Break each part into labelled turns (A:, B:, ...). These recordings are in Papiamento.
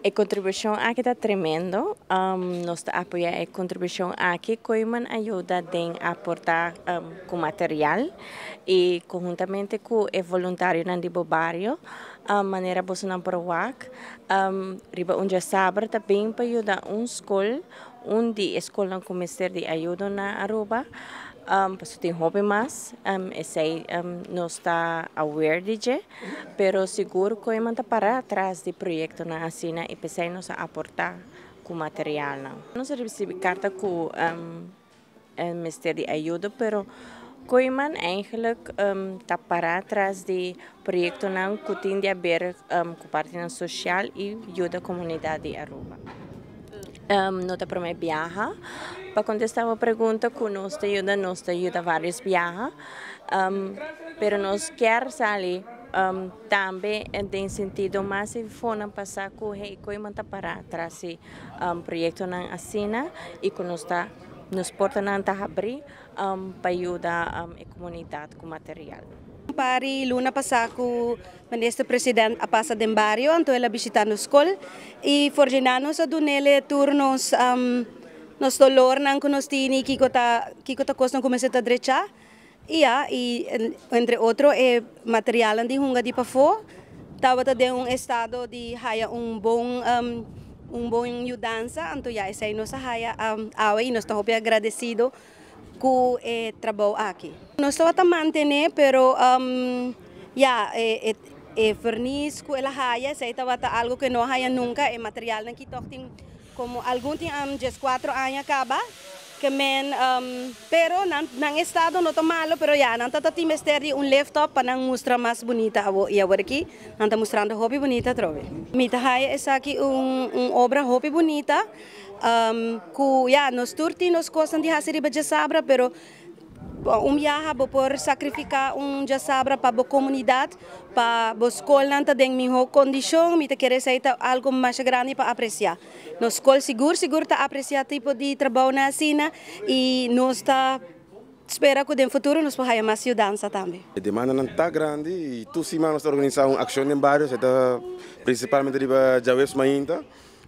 A: E kontribushon aki ta tremendo. Nos ta apoyá e kontribushon aki. Kooyman a yuda den aportá ku material i konhuntamente ku e voluntarionan di bo bario, manera bosonan por wak riba un djasabra ta bin pa yuda un skol, un di e skolnan ku mester di ayudo na Aruba. Pasobra tin hopi mas, esei nos ta aware di dje, pero sigur Kooyman ta para atras di proyektonan asina i p'esei nos a aportá ku materialnan. Nos a risibí karta ku mester di ayudo, pero Kooyman eigenlijk ta para atras di proyektonan ku tin di aber ku partinan sosial i yuda komunidat di Aruba. No ta promé biaha. Pa kontestá bo pregunta ku nos ta yuda, nos ta yuda vários biaha, pero nos kier sali tambe den sentido mas e fonan pasá ku hey Kooyman ta pará tras di proyektonan asina i ku nos ta nos portanan ta habrí pa yuda e komunidat ku material.
B: Un par di luna pasá ku Minister President a pasa den bario, anto el a bishitá nos skol i for dje nos a dun'é tur nos dolornan ku nos tin i kiko ta kosnan ku mester ta drechá. I ya, i entre otro e materialnan di hunga di pafó tabata den un estado di haya un bon yudansa, anto ya, esei nos a haya awe i nos ta hopi agradesido ku e trabou aki. Nos tabata mantené, pero ya, e vernis ku el a haya, esei tabata algo ku no haya nunka, e materialnan ki toch tin komo algun tin 14 aña kaba, ke men, pero nan estado no ta malo, pero ya, nan ta tin mester di un lift up pa nan mustra mas bunita awo i awor aki, nan ta mustrando hopi bunita trobe. Mi ta haya esaki un obra hopi bunita, ku ya, nos tur tin nos kosnan di hasi riba djasabra, pero un biaha bo por sakrifiká un djasabra pa bo komunidat, pa bo skolnan ta den mihó kondishon, mi ta kere esei ta algo mas grandi pa apresiá. Nos skol sigur sigur ta apresiá tipo di trabou na asina i nos ta spera ku den futuro nos por haya mas yudansa tambe.
C: E demanda nan ta grandi i tur siman nos ta organisá un akshon den bario, ta prinsipalmente riba djaweps mainta.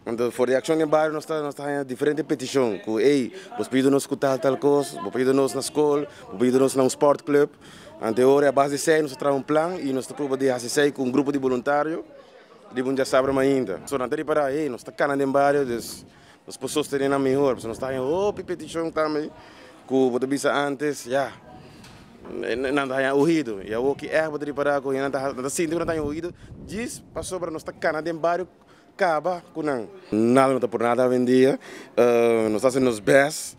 C: Anto, for di akshon den bario nos ta haña diferente petishon ku ei, bo pidi nos ku tal tal kos, bo pidi nos na skol, bo pidi nos na un sportclub. Anto, ora a base di esei nos ta traha un plan i nos ta proba di hasi esei ku un grupo di voluntario riba un djasabra mainta. So nan ta ripará, hey, nos ta kana den bario, dus nos por sostené nan mihó. Nos ta haña hopi petishon tambe ku bo ta bisa antes, ya, nan ta haña oído. I awor ki ègt bo ta ripará ku nan ta sinti ku nan ta haña oído, djis pasobra nos ta kana den bario kaba ku nan. Nada no ta por nada awendia. Nos ta hasi nos best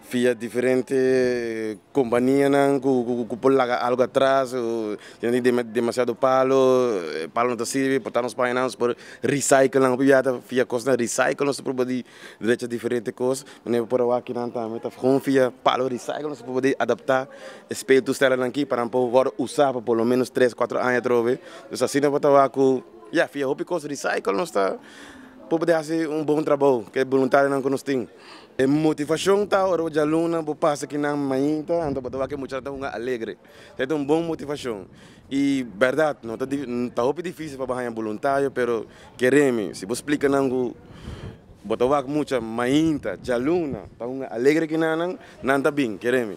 C: via diferente kompanianan ku por laga algo atras, tin demasiado palo, palo no ta sirbi, por ta nos paña nos por recycle nan hopi biaha via kosnan recycle nos ta proba di drecha diferente kos. Manera por awor akinan tambe ta gewoon via palo recycle nos ta proba di adaptá e speeltoestellennan aki pa nan por wòrdu usá pa por lo menos 3, 4 aña atrobe. Dus asina bo ta wak ku ya, via hopi kos recycle nos ta por hasi un bon trabou ku e voluntarionan ku nos tin. E motivashon ta ora bo djaluna bo pasa akinan mainta, anto bo ta wak e muchanan ta hunga alegre. Esei ta un bon motivashon. I bèrdat no ta ta hopi difísil pa bo haña boluntario, pero kere mi, si bo splika nan ku bo ta wak mucha mainta djaluna ta hunga alegre akinan, nan ta bin, kere mi.